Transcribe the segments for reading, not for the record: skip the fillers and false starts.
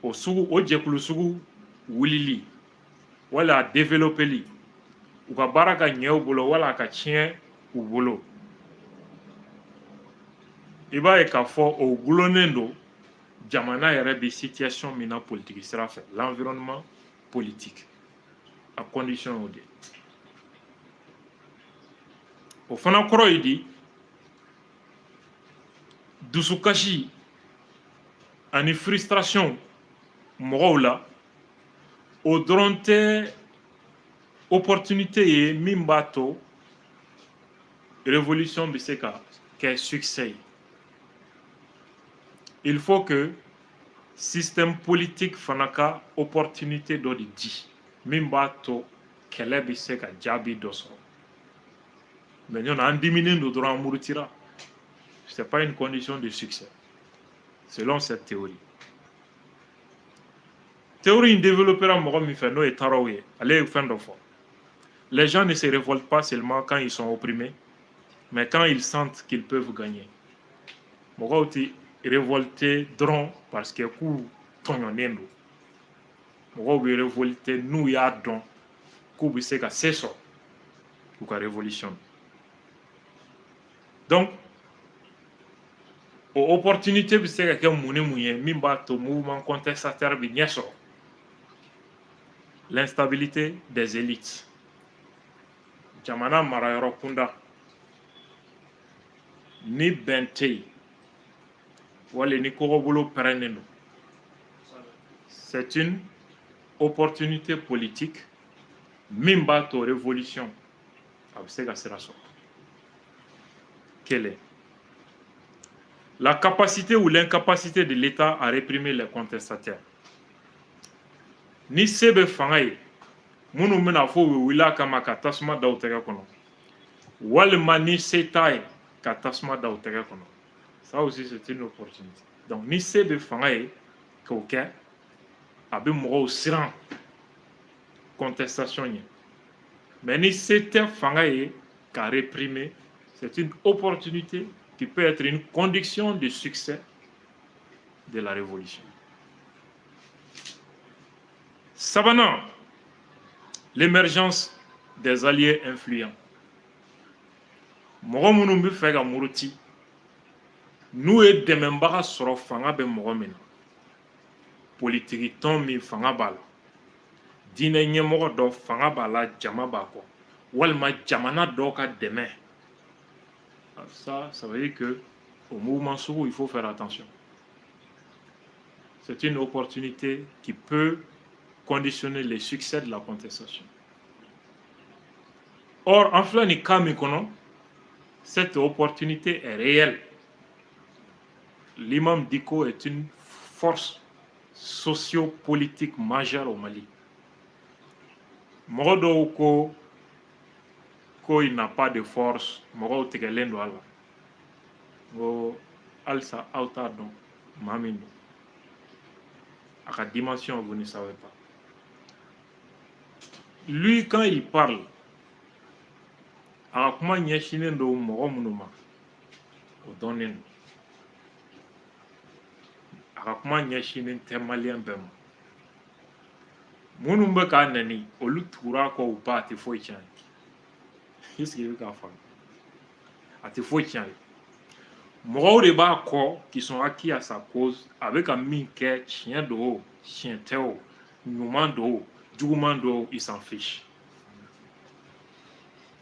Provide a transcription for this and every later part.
O sugu, o jɛkulu sugu wulili wala a développeli, u ka baara ka ɲɛ u bolo wala a ka tiɲɛ u bolo, i b'a ye k'a fɔ o gulonnen don jamana yɛrɛ bɛ situation min na politique sira fɛ, l'environnement politique, a condition y'o de ye. O fana kɔrɔ ye di? Dusukasi ani frustration mɔgɔw la, o dɔrɔn tɛ opportunité ye min b'a to révolution bɛ se ka kɛ succès ye. Il faut que système politique fana ka opportunité dɔ de di min b'a to kɛlɛ bɛ se ka jaabi dɔ sɔrɔ. Mais ɲɔn an diminen don dɔrɔn, an murutira, c'est pas une condition de succès selon cette théorie. Théorie in développera mɔgɔ min fɛ, n'o ye Tarrow ye, ale ye fɛn dɔ fɔ: les gens ne se révoltent pas seulement quand ils sont opprimés, mais quand ils sentent qu'ils peuvent gagner. Mɔgɔw tɛ révolter dɔrɔn parce que k'u tɔɲɔnen don. Mɔgɔw bɛ révolter n'u y'a dɔn k'u bɛ se ka se sɔrɔ u ka révolution. Donc o opportunité bɛ se ka kɛ mun ni mun ye min b'a to mouvement contestataire bɛ ɲɛ sɔrɔ? L'instabilité des élites, jamana marayɔrɔ kunda ni bɛn tɛ yen wali ni kɔgɔbolo pɛrɛnnen don, c'est une opportunité politique min b'a to révolution a bɛ se ka sira sɔrɔ. Kelen, la capacité ou l'incapacité de l'État à réprimer les contestataires. Ni se bɛ fanga ye, minnu bɛna fɔ u bɛ wuli a kama ka tasuma da u tɛgɛ kɔnɔ, walima ni se t'a ye ka tasuma da u tɛgɛ kɔnɔ, ça aussi, c'est une opportunité. Donc ni se bɛ fanga ye k'o kɛ, a bɛ mɔgɔw siran contestation ɲɛ. Mais ni se tɛ fanga ye ka réprimer, c'est une opportunité qui peut être une condition de succès de la révolution. Sabanan, l'émergence des alliés influents. Mɔgɔ minnu bɛ fɛ ka muruti, n'u ye dɛmɛbaga sɔrɔ, fanga bɛ mɔgɔ min na, politiki tɔn min fanga b'a la, diinɛ ɲɛmɔgɔ dɔ fanga b'a la, jama b'a kɔ, walima jamana dɔw ka dɛmɛ, ça veut dire que au mouvement sugu, il faut faire attention. C'est une opportunité qui peut conditionner le succès de la contestation. Or, en filɛ nin cas min kɔnɔ, cette opportunité est réelle. L'imam Dicko est une force sociopolitique majeure au Mali. Mɔgɔ dɔw ko il n'a pas de force, mɔgɔw tigɛlen don a la. N ko halisa aw t'a dɔn maa min don. A ka dimension, vous ne savez pas. Lui, quand il parle, a ka kuma ɲɛsinnen don mɔgɔ minnu ma, o dɔnnen don. A ka kuma ɲɛsinnen tɛ maliyɛn bɛɛ ma. Minnu bɛ k'a nɛni, olu tugura kɔ u ba, a tɛ foyi tiɲɛ ye. Est-ce que i bɛ k'a faamu? A tɛ foyi tiɲɛ ye. Mɔgɔw de b'a kɔ qui sont acquis à sa cause. A bɛ ka min kɛ, tiɲɛ don o, tiɲɛ tɛ o, ɲuman don o, juguman don o, il s'en fiche.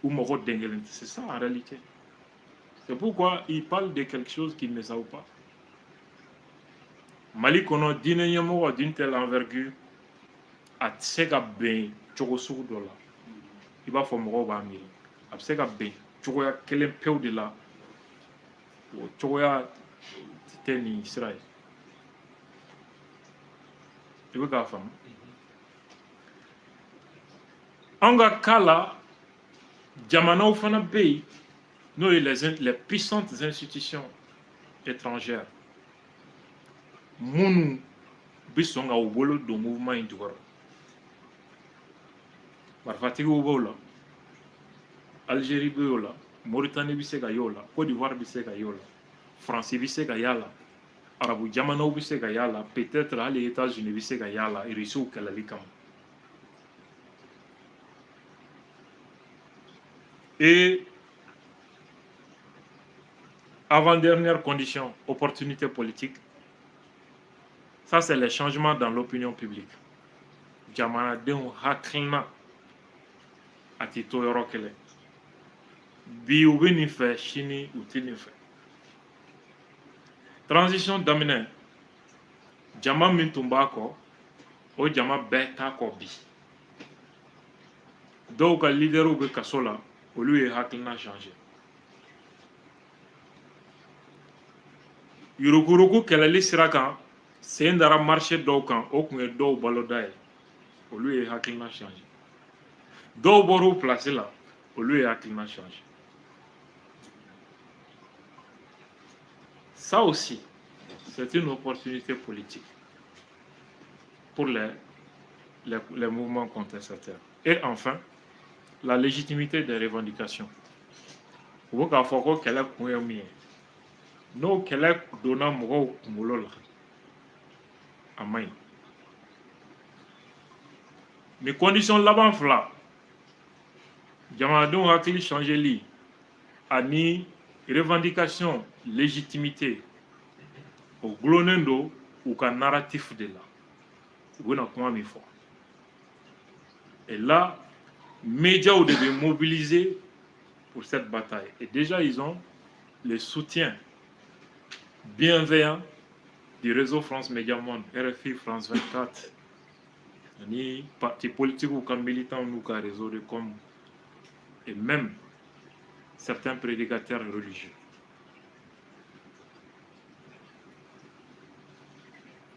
U mago den kelen tɛ. C'est ça en réalité. C'est pourquoi il parle de quelque chose qu'ils ne savent pas. Mali kɔnɔ, diinɛ ɲɛmɔgɔ d'une telle envergure, a tɛ se ka bɛn cogo sugu dɔ la i b'a fɔ mɔgɔw b'a miiri. A bɛ se ka bɛn cogoya kelen pewu de la, o cogoya tɛ nin sira ye. I bɛ k'a faamu? An ka cas la, jamanaw fana bɛ yen, n'o ye les puissantes institutions étrangères minnu bɛ sɔn ka u bolo don mouvement in jukɔrɔ. Marifatigiw b'o la, Algérie bɛ o la, Mauritanie bɛ se ka y'o la, Côte d'Ivoire bɛ se ka y'o la, Faransi bɛ se ka y'a la. Arabu jamanaw bɛ se ka y'a la, peut-être hali États-Unis bɛ se ka y'a la Irisiw kɛlɛli kama. Et avant-dernière condition, opportunité politique, ça c'est les changements dans l'opinion publique. Jamanadenw hakilina a ti to yɔrɔ kelen. Bi u bɛ nin fɛ, sini u ti nin fɛ. Transition daminɛ, jama min tun b'a kɔ, o jama bɛɛ t'a kɔ bi. Dɔw ka leaderw bɛ kaso la, olu ye hakilina changer. Yuruguyurugu kɛlɛli sira kan, sen dara marché dɔw kan, o tun ye dɔw baloda ye, olu ye hakilina changer. Dɔw bɔra u place la, olu ye hakilina changer. Ça aussi, c'est une opportunité politique pour les mouvements contestataires. Et enfin, la légitimité des revendications. U bɛ k'a fɔ ko kɛlɛ kun ye min ye, n'o kɛlɛ donna mɔgɔw kunkolo la, a man ɲi. Nin condition laban fila, jamanadenw hakili changeli ani revendication légitimité, o gulonnen don u ka narratif de la, u bɛna kuma min fɔ. Et là, médias devaient mobiliser pour cette bataille. Et déjà, ils ont le soutien bienveillant du réseau France Média Monde, RFI, France 24, ni parti politique ou comme militants ou ka réseau de com, et même certains prédicateurs religieux.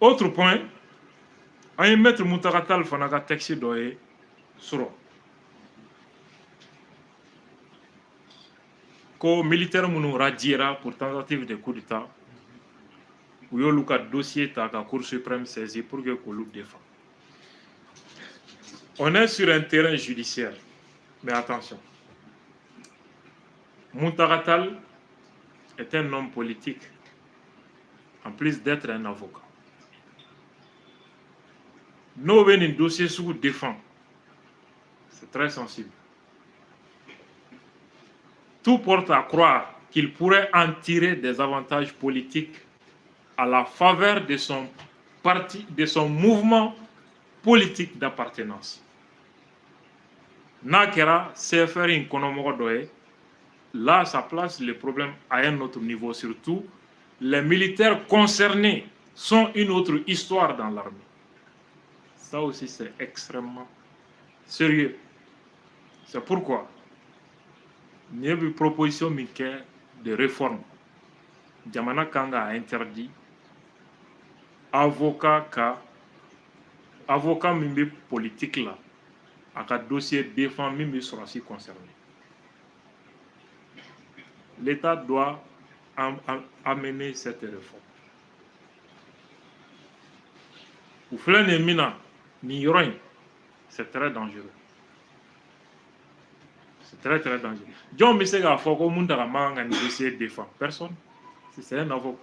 Autre point, an ye maître Mountaga Tall fana ka texte dɔ ye sɔrɔ ko militaire minnu radiera pour tentative de coup d'État, u y'olu ka dossier ta ka Cour suprême saisi pour que k'olu défend. On est sur un terrain judiciaire, mais attention. Mountaga Tall est un homme politique, en plus d'être un avocat. N'o bɛ nin dossier sugu défend, c'est très sensible. Tout porte à croire qu'il pourrait en tirer des avantages politiques à la faveur de son parti, de son mouvement politique d'appartenance. N'a kɛra CFR in kɔnɔmɔgɔ dɔ ye, là, ça place le problème à un autre niveau. Surtout, les militaires concernés sont une autre histoire dans l'armée. Ça aussi, c'est extrêmement sérieux. C'est pourquoi il y a une proposition de réforme. Jamana kan ka interdit avocat ka avocat min bɛ politique la, a ka dossier défend min bɛ sɔrɔsi concerné. L'État doit amener cette réforme. U filɛ nin ye min na nin yɔrɔ in, c'est très dangereux. C'est très très dangereux. Jɔn bɛ se k'a fɔ ko Mountaga man kan ka nin dossier défend? Personne. C'est un avocat.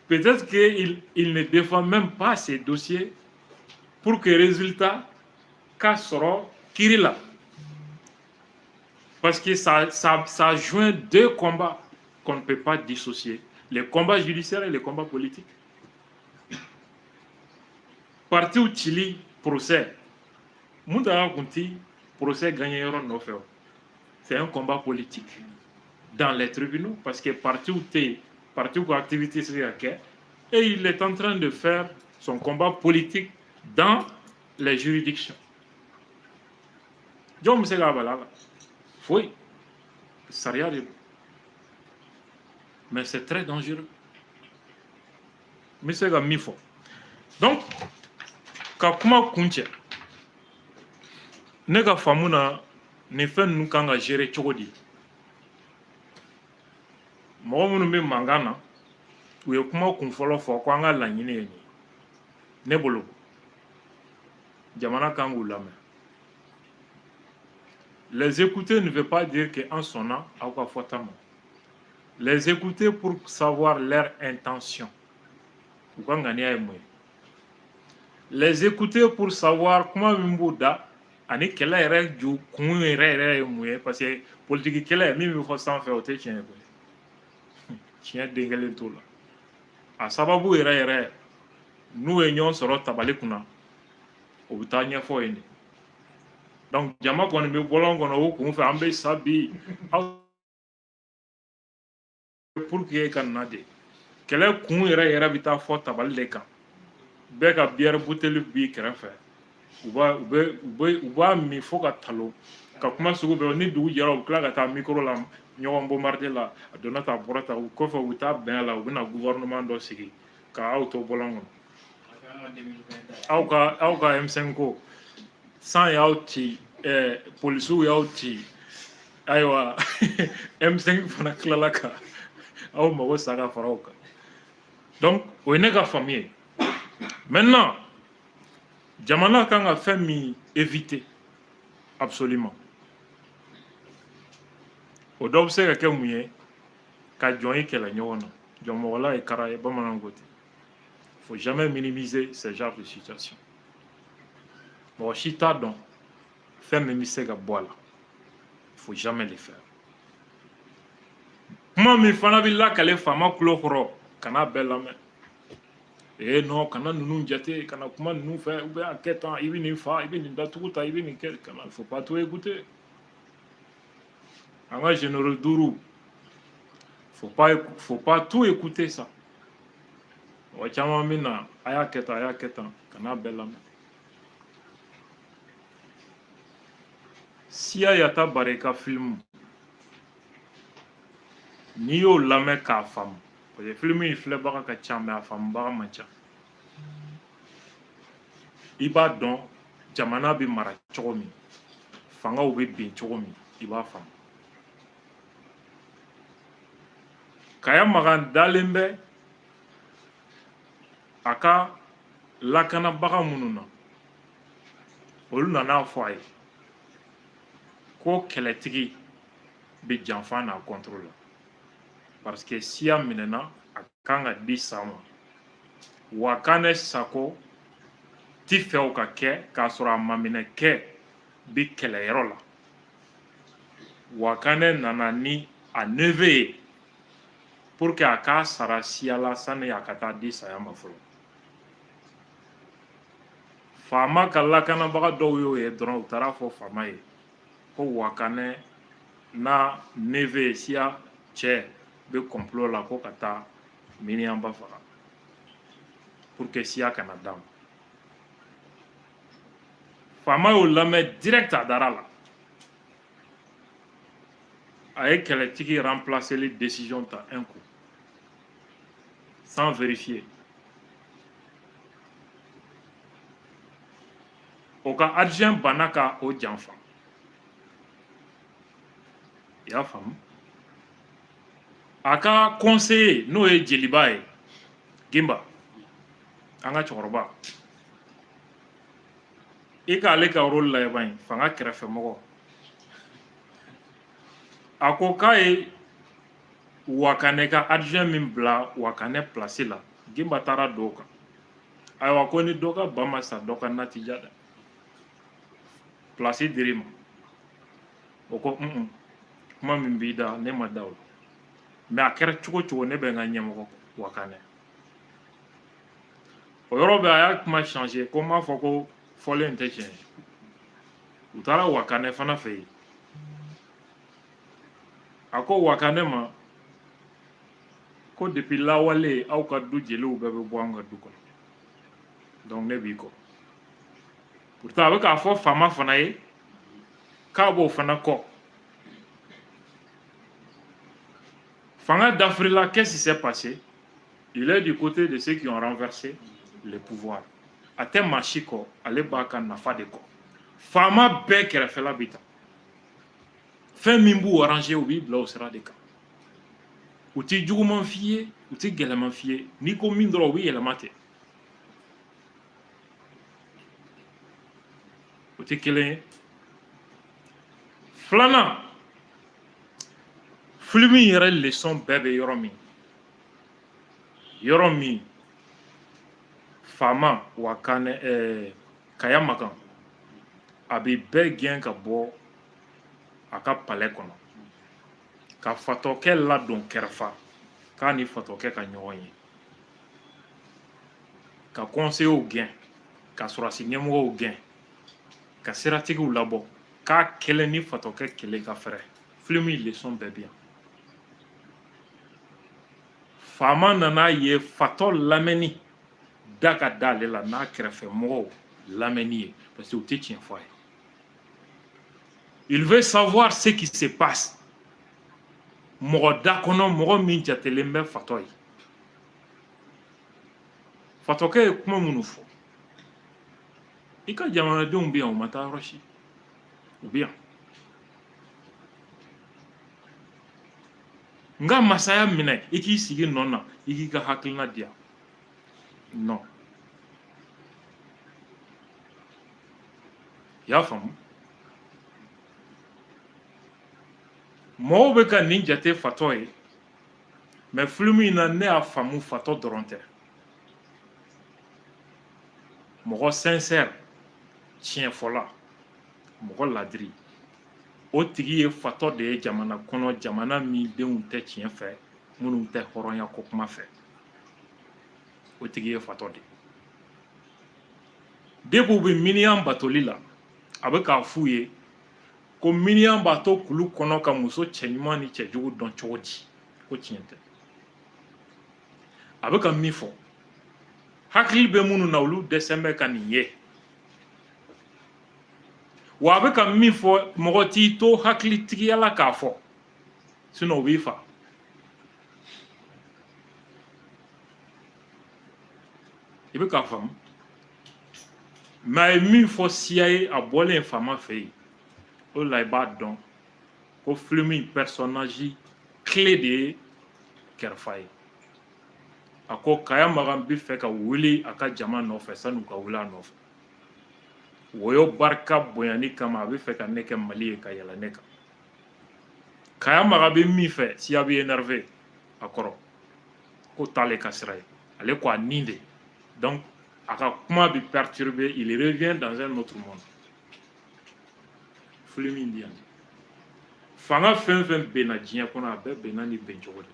Peut-être qu'il il ne défend même pas ces dossiers pour que résultat ka sɔrɔ kiri la. Parce que ça joint deux combats qu'on ne peut pas dissocier. Les combats judiciaires et les combats politiques. Parti cili procès. Mountaga kun ti procès gagné yɔrɔ nɔfɛ o. C'est un combat politique dans les tribunaux parce que parti tɛ yen, parti ka activité se ka kɛ et il est en train de faire son combat politique dans les juridictions. Jɔn bɛ se k'a bali a la? Foyi. Sariya de don. Mais c'est très dangereux. N bɛ se ka min fɔ. Donc, ka kuma kuncɛ, ne ka faamu na, nin fɛn ninnu kan ka gérer cogo di? Mɔgɔ minnu bɛ mankan na, u ye kuma kun fɔlɔ fɔ ko an ka laɲini ye nin ye. Ne bolo, jamana kan k'u lamɛn. Les écouter ne veut pas dire que an sɔnna aw ka fɔta ma. Les écouter pour savoir leur intention, u ka ŋaniya ye mun ye. Les écouter pour savoir kuma min b'u da ani kɛlɛ yɛrɛ ju kun yɛrɛ yɛrɛ ye mun ye, parce que politiki kɛlɛ min bɛ fɔ sanfɛ, o tɛ tiɲɛ ye koyi. Tiɲɛ den kelen t'o la. A sababu yɛrɛ yɛrɛ, n'u ye ɲɔgɔn sɔrɔ tabali kunna, o bɛ taa ɲɛfɔ yen de. Donc jama kɔni bɛ bɔlɔn kɔnɔ o kun fɛ, an bɛ sa bi aw pour que ka na de. Kɛlɛ kun yɛrɛ yɛrɛ bɛ taa fɔ tabali de kan. Bɛɛ ka bière buteli b'i kɛrɛfɛ, u b'a u bɛ u bɛ u b'a min fo ka talo, ka kuma sugu bɛɛ. Ni dugu jɛra, u bɛ tila ka taa micro la, ɲɔgɔn bombarder la, a donna tan, a bɔra tan. O kɔfɛ, u bɛ taa bɛn a la, u bɛna gouvernement dɔ sigi ka aw to bɔlɔn kɔnɔ. Aw ka M5 ko san y'aw ci, polisiw y'aw ci. Ayiwa, M5 fana tilala ka aw mago sa ka fara o kan. Donc o ye ne ka faamu ye. Maintenant, jamana kan ka fɛn min éviter absolument, o dɔ bɛ se ka kɛ mun ye? Ka jɔn i kɛlɛ ɲɔgɔn na. Jɔnmɔgɔla ye kara ye, bamananw ko ten. Faut jamais minimiser ce genre de situation. Mɔgɔ si t'a dɔn fɛn min bɛ se ka bɔ a la. Faut jamais le faire. Kuma min fana bɛ lakale faama tulo kɔrɔ, kana bɛɛ lamɛn. Ee non, kana ninnu jate, kana kuma ninnu fɛ, ou bien a kɛ tan, i bɛ nin fa, i bɛ nin datugu ta, i bɛ nin kɛ, kana. Faut pas tout écouter. An ka généraux duuru, faut pas tout écouter ça. Mɔgɔ caman bɛ na, a y'a kɛ tan, a y'a kɛ tan, kana bɛɛ lamɛn. Siya Yatabaré ka film, n'i y'o lamɛn k'a faamu, parce que film in filɛbaga ka ca, mais a faamubaga man ca, i b'a dɔn jamana bɛ mara cogo min, fangaw bɛ bin cogo min, i b'a faamu. Kaya Magan dalen bɛ a ka lakanabaga minnu na, olu nana fɔ a ye ko kɛlɛtigi bɛ janfa n'a contre la, parce que siya minɛna, a kan ka di sa ma. Wakane Sako ti fɛ o ka kɛ k'a sɔrɔ a ma minɛ kɛ bi kɛlɛyɔrɔ la. Wakane nana ni a neveu ye pour que a k'a sara siya la sani a ka taa di saya ma fɔlɔ. Faama ka lakanabaga dɔw y'o ye dɔrɔn, u taara fɔ faama ye ko Wakane n'a neveu siya cɛ bɛ complot la ko ka taa miniyanba faga pour que siya kana d'a ma. Faama y'o lamɛn direct, a dara la, a ye kɛlɛtigi remplacer décision ta un coup sans vérifier. O ka adjoint banna ka o janfa. I y'a faamu? A ka conseiller, n'o ye jeliba ye, Gimba, an ka cɛkɔrɔba, i k'ale ka rôle lajɛ ban ye, fanga kɛrɛfɛmɔgɔ. A ko k'a ye Wakane ka adjoint min bila Wakane place la, Gimba taara don o kan. Ayiwa, ko ni dɔ ka ba ma sa, dɔ ka na ti ja dɛ. Place dir'i ma. O ko un, kuma min b'i da, ne ma da o la, mais a kɛra cogo cogo, ne bɛ n ka ɲɛmɔgɔ Wakane. O yɔrɔ bɛɛ, a y'a kuma changer ko n m'a fɔ ko fɔlen tɛ tiɲɛ ye. U taara Wakane fana fɛ yen. A ko Wakane ma ko depuis lawale, aw ka du jeliw bɛɛ bɛ bɔ an ka du kɔnɔ, donc ne b'i kɔ. Pourtant a bɛ k'a fɔ faama fana ye k'a b'o fana kɔ. Fanga dafirila, qu'est-ce qui s'est passé? Il est du côté de ceux qui ont renversé le pouvoir. A tɛ maa si kɔ, ale b'a ka nafa de kɔ. Faama bɛɛ kɛrɛfɛla bɛ ta. Fɛn min b'u arranger, u b'i bila o sira de kan. U tɛ juguman f'i ye, u tɛ gɛlɛman f'i ye. N'i ko min dɔrɔn, u bɛ yɛlɛma ten. O tɛ kelen ye. Filanan, Film yɛrɛ leçon bɛɛ bɛ yɔrɔ min, yɔrɔ min faama wa kanɛ Kaya Makan a bɛ bɛɛ gɛn ka bɔ a ka palais kɔnɔ ka fatɔkɛ ladon kɛrɛfɛ k'a ni fatɔkɛ ka ɲɔgɔn ye, ka conseillers gɛn, ka sɔrɔdasi ɲɛmɔgɔw gɛn, ka siratigiw labɔ k'a kelen ni fatɔkɛ kelen ka fɛrɛ. Film leçon bɛɛ bɛ yan. Faama nana ye fatɔ lamɛnni da ka da ale la n'a kɛrɛfɛ mɔgɔw lamɛnni ye, parce que u tɛ tiɲɛ fɔ a ye. Il veut savoir ce qui se passe. Mɔgɔ da kɔnɔ, mɔgɔ min jatelen bɛ fatɔ ye, fatɔkɛ ye kuma minnu fɔ, i ka jamanadenw bɛ yan, u ma taa yɔrɔ si, u bɛ yan. N ka masaya minɛ, i k'i sigi nɔ na, i k'i ka hakilina di yan. Non, i y'a faamu? Mɔgɔw bɛ ka nin jate fatɔ ye, mais film in na ne y'a faamu fatɔ dɔrɔn tɛ, mɔgɔ sincère, tiɲɛfɔla, mɔgɔ ladiri, o tigi ye fatɔ de ye jamana kɔnɔ, jamana min denw tɛ tiɲɛ fɛ, minnu tɛ hɔrɔnya ko kuma fɛ, o tigi ye fatɔ de ye. Depuis u bɛ miniyan batoli la, a bɛ k'a f'u ye ko miniyan b'a to kulu kɔnɔ ka muso cɛɲuman ni cɛjugu dɔn cogo di, ko tiɲɛ tɛ. A bɛ ka min fɔ, hakili bɛ minnu na, olu dɛsɛ bɛ ka nin ye. Wa a bɛ ka min fɔ, mɔgɔ t'i to hakilitigiya la k'a fɔ, sinon o b'i fa. I bɛ k'a faamu? Mais a ye min fɔ siya ye, a bɔlen faama fɛ yen, o de la i b'a dɔn ko film in personnage clé de ye kɛrɛfa ye. A ko Kaya Makan bɛ fɛ ka wuli a ka jama nɔfɛ san'u ka wuli a nɔfɛ. Woyo barika bonyani kama, a bɛ fɛ ka ne kɛ Mali ye ka yɛlɛ ne kan. Kaya Makan bɛ min fɛ, siya bɛ énervé a kɔrɔ ko t'ale ka sira ye, ale ko a nin de. Donc a ka kuma bɛ perturber, il revient dans un autre monde. Film in di yan, fanga fɛn fɛn benna diɲɛ kɔnɔ, a bɛɛ benna ni ben cogo de.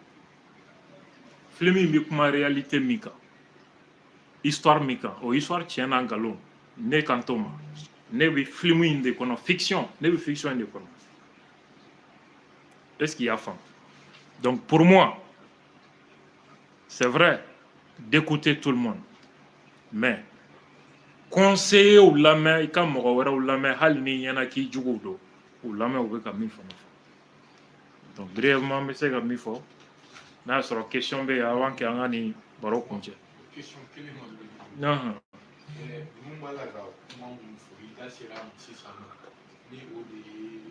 Film in bɛ kuma réalité min kan, histoire min kan, o histoire tiɲɛ n'a nkalon, ne kan t'o ma. Ne bɛ film in de kɔnɔ, fiction, ne bɛ fiction in de kɔnɔ. Est-ce qu'il y a faamu? Donc pour moi, c'est vrai d'écouter tout le monde, mais conseiller u lamɛn, i ka mɔgɔ wɛrɛw lamɛn, hali n'i ɲɛna k'i juguw don, u lamɛn, u bɛ ka min fana fɔ. Donc brièvement, n bɛ se ka min fɔ, n'a y'a sɔrɔ question bɛ yen avant que an ka nin baro kuncɛ. Question kelen kɔni bɛ ne bolo. Ninnu b'a la ka kuma minnu fɔ, i da sera a ma sisan nɔ, ni o de ye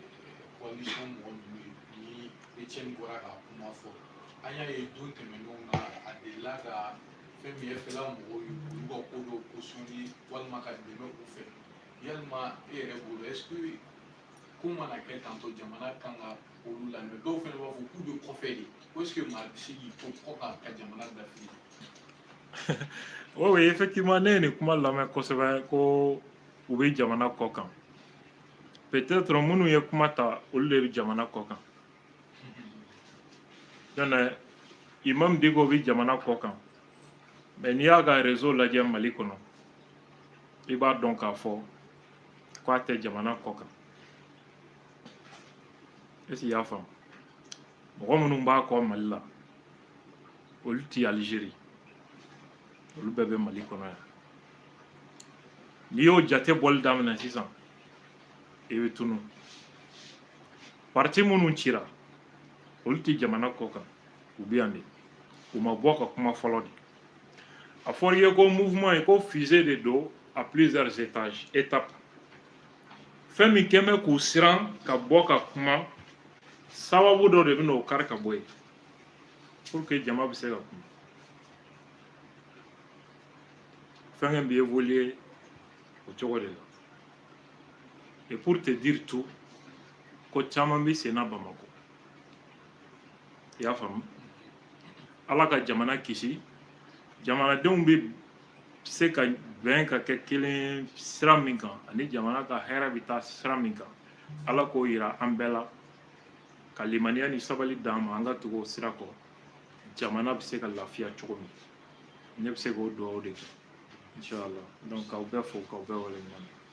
coalition mɔgɔ ninnu ye, ni Etienne bɔra ka kuma fɔ. An y'a ye don tɛmɛnenw na, a delila ka fɛn min ye FLA mɔgɔw ye, olu ka ko dɔw cautionner walima ka dɛmɛ u fɛ. Yalima e yɛrɛ bolo, est ce que ko mana kɛ tantɔ, jamana kan ka olu lamɛn? Dɔw fana b'a fɔ k'u bɛ kɔfɛ de, ko est ce que maa bɛ se k'i to kɔ kan ka jamana dafiri? Oui, oui, effectivement, ne ye nin kuma lamɛn kosɛbɛ ko u bɛ jamana kɔ kan. Peut-être minnu ye kuma ta, olu de bɛ jamana kɔ kan. N'o Imam Dicko bɛ jamana kɔ kan, mais n'i y'a ka réseau lajɛ Mali kɔnɔ, i b'a dɔn k'a fɔ k'a tɛ jamana kɔ kan. Est-ce que i y'a faamu? Mɔgɔ minnu b'a kɔ Mali la, olu ti Algérie, olu bɛɛ bɛ Mali kɔnɔ yan. N'i y'o jate bɔli daminɛ sisan, i bɛ tunu. Parti minnu cira, olu ti jamana kɔ kan, u bɛ yan de, u ma bɔ ka kuma fɔlɔ de. A fɔra i ye ko mouvement ye ko fusée de don à plusieurs étages, étapes. Fɛn min kɛn bɛ k'u siran ka bɔ ka kuma, sababu dɔ de bɛ n'o kari ka bɔ yen pour que jama bɛ se ka kuma. Fɛn bɛ évoluer o cogo de la. Et pour te dire tout, ko caman bɛ sen na Bamakɔ. I y'a faamu? Ala ka jamana kisi. Jamanadenw bɛ se ka bɛn ka kɛ kelen sira min kan, ani jamana ka hɛrɛ bɛ taa sira min kan, Ala k'o yira an bɛɛ la, ka limaniya ni sabali d'an ma, an ka tugu o sira kɔ, jamana bɛ se ka lafiya cogo min. Ne bɛ se k'o dugawu de kɛ, inshallah. Donc k'aw bɛɛ fo, k'aw bɛɛ waleɲuman dɔn.